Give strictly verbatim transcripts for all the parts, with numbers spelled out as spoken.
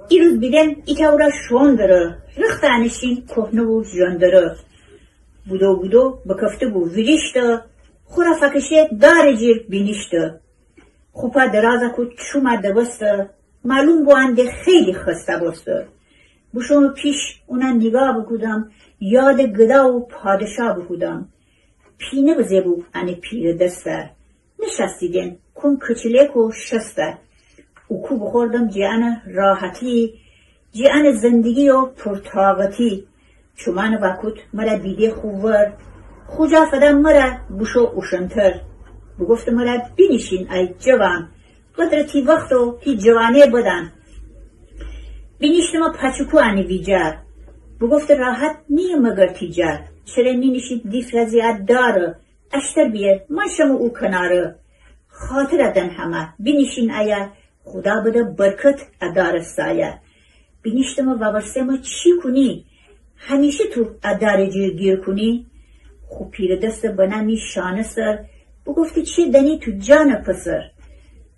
ایروز بیدم ایتأ اورا شوئون دره، رختٚ انه شین کهنه و ژندره. بودو بودو بکفته بو ویریشته، خو ره فکشه دارٚ جیر بینیشته. خو پا درازَ کود چومَ دبسته، معلوم بو انده خیلی خسته بوسته. بوشوم پیش اونَ نیگاه بوکودم، یادٚ گدا و پادشا بوکودم. پینه بزه بو انه پیرٚ دسته، نشأستیدن کون کچلک و شسته. اوکو بوخوردم جٚه انه راحتی، جٚه انه زندگی و پورطاقتی. چومأنَ واکود مرَ بیده خو ور، خو جا فده مرَ بوشو اوشنتر. بوگفته مرَ بینیشین ای جوان، قدرٚ تی وخت و تی جوانی بدان. بینیشتمه پاچوکو انه ویجار، بوگفته راحت نییه مگر تی جار. چره نینیشی دیف رازی ا دارٚ، اشتر بیه من شمه او کناره. خاطرَ دن همه بینیشین ایه، خودا بده برکت ا دارٚ سایه. بینیشتمه واورسمه چی کونی؟ همیشه تو ا دارٚ جیر گیر کونی؟ خو پیرٚ دسته بنه می شانه سر، بوگفته چی دانی تو جانٚ پسر؟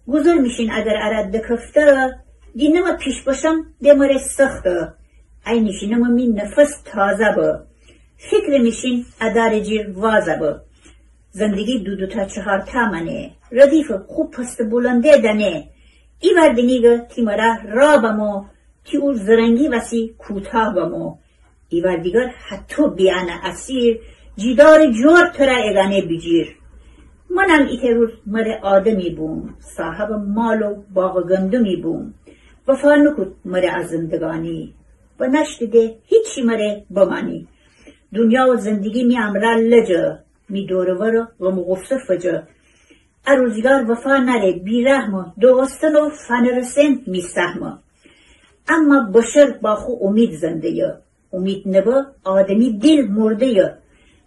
گوزر میشین اگر اره دکفته، دینمه پیش بشم ده مره سخته. ای نیشینمه می نفس تازه به، فکرٚ میشین ا دارٚ جیر وازه به. زندگی دو دوتا چهارتا مانه، ردیفٚ خو پستٚ بلنده دانه. ایوار دینیگه تی مره را بمو، تی او زرنگی وسی کوتا بمو. ایوار دیگر هتو بیانه اسیر، جی دارٚ جور تره ایگانه بیجیر. منم ایتأ روز مره آدمی بوم، صاحبٚ مال و باغٚ گندمی بوم. وفا نکود مره ا زندگانی، و نشته ده هیچی مره بمانی. دنیا و زندگی می امرأ لجه، می دور و ور غم و غصه فجه. ا روزگار وفا ناره، بی‌رحمه، دوغستن و فنرسن می سهمه. اما بشر با خو امید زنده‌یه، امید نبه آدمی دیل مرده‌یه.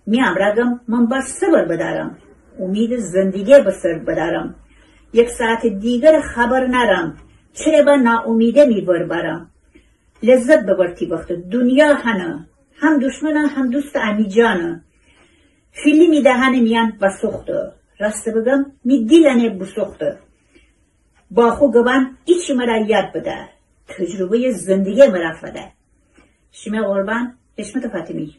می امرأ گم من با صبر بدارم، امید زندگی به سر بدارم. یک ساعت دیگر خبر نارم، چره با ناامیده می ور بارم. لذت ببر تی وخت، دنیا هنه، هم دشمنه هم دوست امی جانه. فیلی می دهنٚ میان وسوخته، راست بگم می دیل انه بوسوخته. با خو گبان ایچی مره یاد بده، تجربه‌یٚ زندگی مره فده. شیمه قربان، حشمت فاطمی.